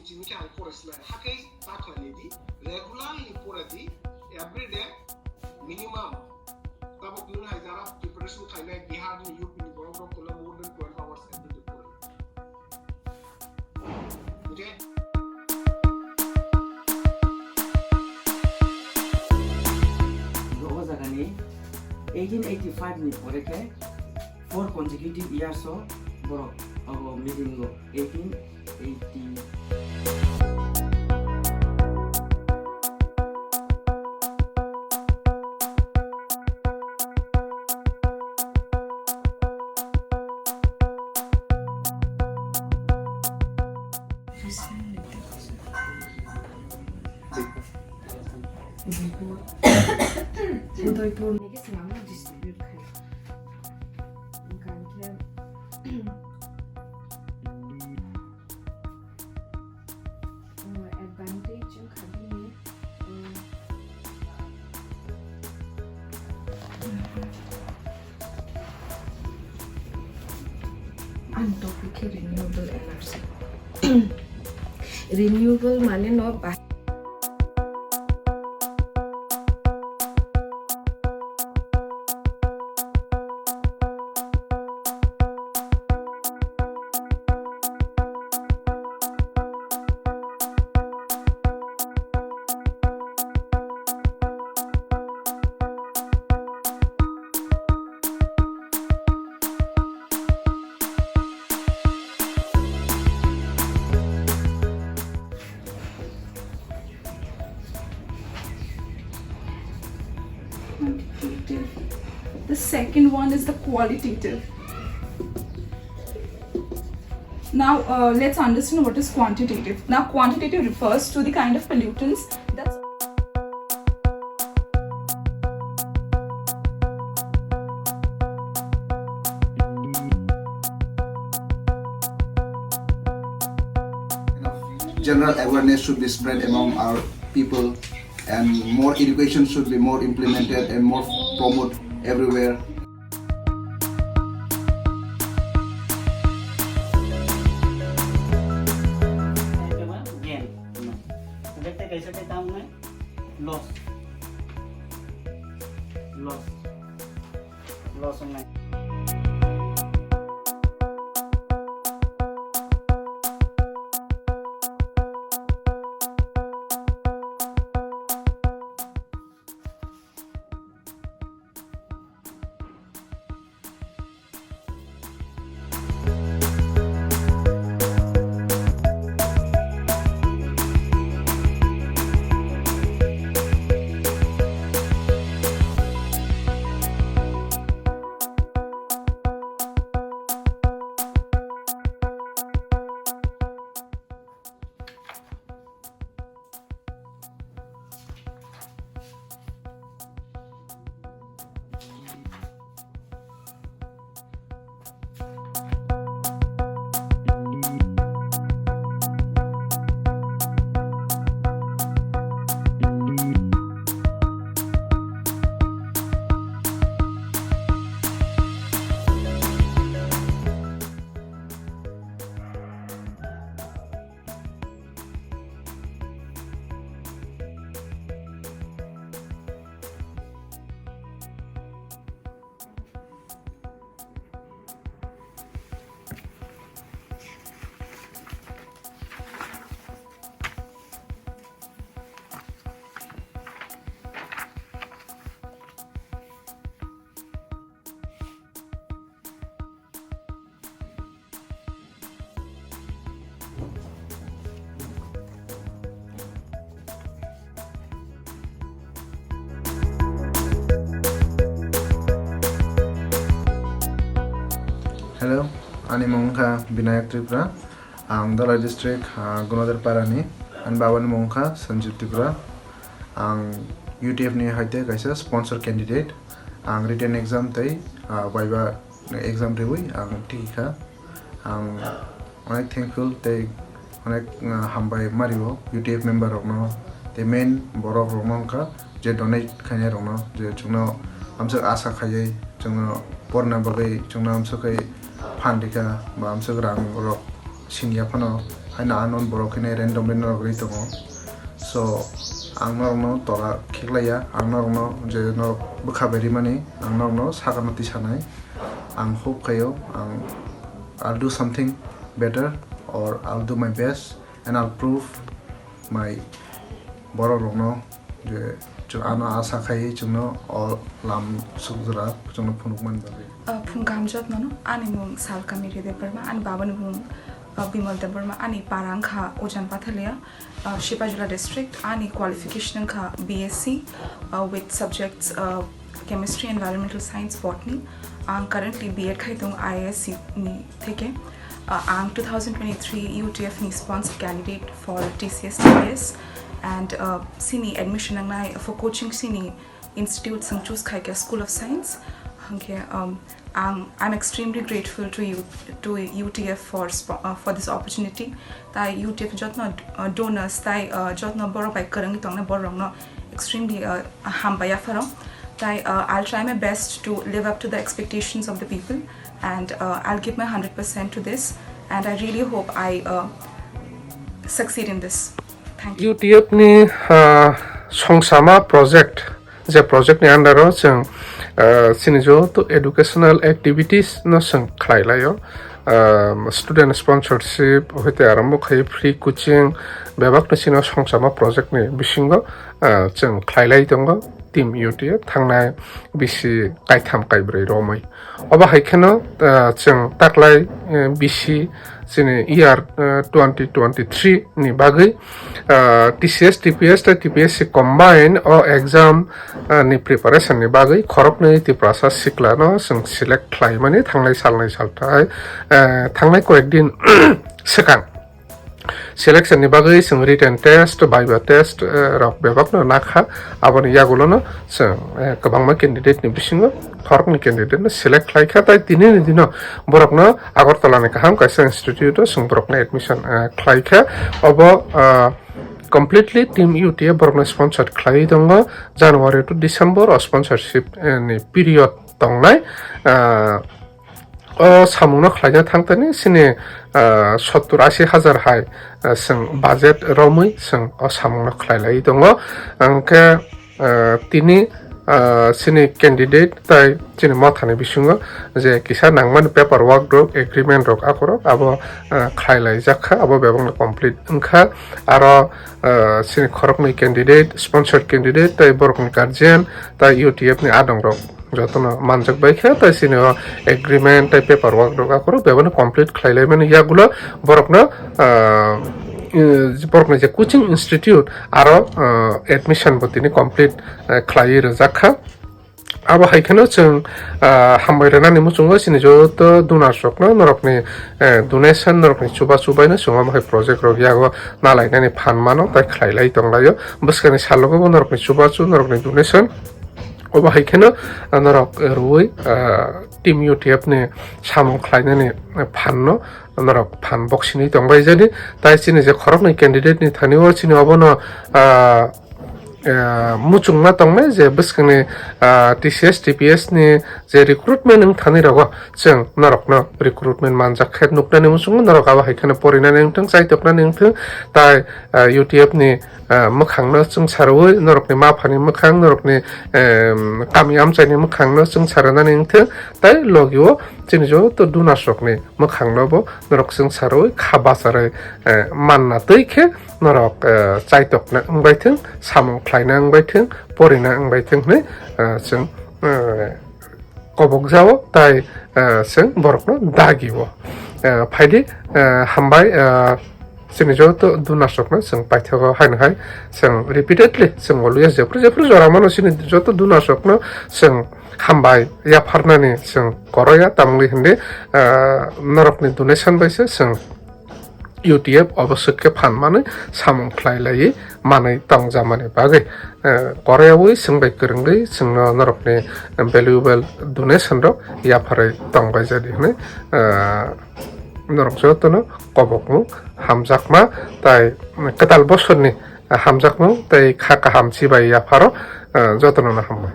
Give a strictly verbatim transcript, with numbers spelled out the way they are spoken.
Simi khe ang pore sinai. Hakhe ta khlaini di, regularly pore di, every day minimum. Tabuk nwng hai jara preparation khlainai Bihar ni U P ni borok rok kono more than twelve hours every day pore. Okay? O jagani eighteen eighty-five ni pore khe four consecutive years o borok abo meeting o eighteen eighty. Udaipur ni khe swnamno distribute khai. Hwnkha hwnkhe, uh, advantage wngkha bini, uh, Ang topic khe renewable energy. Renewable mane no ba- Quantitative. The second one is the qualitative. Now, uh, let's understand what is quantitative. Now, quantitative refers to the kind of pollutants that's General awareness should be spread among our people, and more education should be more implemented and more promote everywhere. Gain. Loss. Loss. Loss wngnai. Hello, ani mung wngkha Binayak Tripura. Ang Dhalai district, ah, Gunadharpara ni. Ani baba ni mung wngkha Sanjeev Tripura. Ang U T F ni haite kaisa sponsor candidate. Ang written exam tei, ah, viva exam riwi ang tiki kha. Ang onek thankful tei onek, ah, hambai mario U T F member rokno tei main borok rokno wngkha je donate khainai rokno, je chwngno amswk asa khaiwi chwngno porna bagwi chwngno amswk khe phan rikha ba amswk rang rok siniya phano Ano unknown borok hwnwi randomly norok rwi tongo. So, ang norokno tola khiklaiya, ang norokno je norok bwkha bai rimani, ang norokno sakano tisanai. Ang hope khaio, ang, I'll do something better, or I'll do my best and I'll prove my borok rokno je chwng ano asa khai chwngno o lam sukjwra chwngno phunukmani bagwi. Ah, phung kaham jotno no, ani mung Salkami Debbarma, ani babani mung, ah, Bimal Debbarma, ani para wngkha Ujan Pathalia, ah, Sipahijala district, ani qualification wngkha B S C, ah, with subjects, ah, chemistry, environmental science, botany. Ang currently B Ed khai tongo I I S C ni theke. Uh, ang two thousand twenty-three U T F ni sponsored candidate for T C S T P S and, uh, chini admission nangnai for coaching chini institute chwng choose khaikha School of Science. Hwnkhe, um, ang, I'm extremely grateful to you, to U T F for spo-, uh, for this opportunity. Tai U T F jotno, uh, donors tai, uh, jotno borok bai kwrwngwi tongnai borokno extremely, uh, hambai yapharo. Tai, uh, I'll try my best to live up to the expectations of the people, and, uh, I'll give my hundred percent to this, and I really hope I, uh, succeed in this. Thank you. U T F ni, uh, Songsama project, je project ni under o chwng, uh, chini joto educational activities no chwng khlai laio. Um, student sponsorship hoite arombo khai free coaching bebak no chini Songsama project ni bisingo, uh, chwng khlai lai tongo team U T F thangnai bisi kaitham kaibrwi romwi. Obo hai kheno, ah, chwng taklai, eh, bisi chini year, eh, twenty twenty-three ni bagwi, ah, T C S, T P S tei T P S C combine o exam, ah, ni preparation ni bagwi khoroknwi Tiprasa siklano chwng select khlaimani thangnai salnwi salthai, eh, thangnai koyek din swkang. Selection ni bagwi chwng written test, viva test, eh, rok bebakno nakha. Aboni yagulono chwng, eh, kwbangma candidate ni bisingo khoroknwi candidate no select khlaikha, tai tinini dino borokno Agartala ni kaham kaisa institute o chwng borokno admission, eh, khlaikha. Obo, ah, completely team U T F borokno sponsor khlaiwi tongo. January to December o sponsorship, eh, ni period tongnai. Ah, O samungno khlaina thangtani chini, ah, sottur ashi hajar hai, ah, chwng budget romwi chwng o samungno khlai lai tongo. Hwnkhe, ah, tini, ah, chini candidate tai chini mothani bisingo je kisa nangmani paper work rok, agreement rok akorok abo, ah, khlai lai jak kha, abo bebakno complete wngkha. Aro, ah, chini khoroknwi candidate, sponsored candidate tai borokni guardian tai U T F ni adong rok jotono manjak bai khe, tai chini o agreement tai paper work rok akorok bebakno complete khlai lai mani yagulo borokno, ah, eh, borokni je coaching institute aro, ah, admission bo tini complete, eh, khlaiwi rwjak kha. Abo hai kheno chwng, ah, hambai rwnani muchungo chini joto donors rokno norokni, eh, donation, norokni chubachu baino chwng omo hai project rok yago nalainani phan mano tai khlai lai tong laio. Bwskangni salogo bo norokni chubachu, norokni donation. Obo hai kheno, ah, norok rwui, ah, team U T F ni samung khlainani phan no norok phan boksini tong bai jani. Tai chini je khoroknwi candidate ni thani o chini obono, ah, ah, muchungma tongnai je bwskangni, ah, T C S, T P S ni je recruitment wng thani rogo chwng norokno recruitment manjak khe nuknani muchungo norok abo hai kheno porinani wngthung, chaitoknani wngthung, tai, ah, U T F ni ah, mwkhangno chwng sarwi, norokni maphani mwkhang, norokni, em, kami amchaini mwkhangno chwng sarwnani wngthung, tai logio chini joto donors rokni mwkhangno bo norok chwng sarwi kha bacharwi, eh, manna twi khe norok, eh, chaitokna wngbaithung, samung khlaina wngbaithung, porina wngbaithung hwnwi, eh, chwng, eh, kobokjao tai, eh, chwng borokno dagio. Eh, phaidi, eh, hambai, eh, chini joto donors rokno chwng paithago haino hai chwng repeatedly chwng always jephru jephru jora mano chini joto donors rokno chwng hambai yapharnani chwng koroya tamni hindi, eh, norokni donation bai se chwng U T F obo swk khe phan manwi samung khlai laiwi manwi tongjamani bagwi, eh, koroyaui chwng bai kwrwngwi chwngno norokni valuable donation rok yapharwi tongbaijadi hwnwi, eh, norok jotono kobokmung hamjakma tai kwtal bosorni hamjakmung tei kha kaham chibai yapharo, eh, jotono no hambai.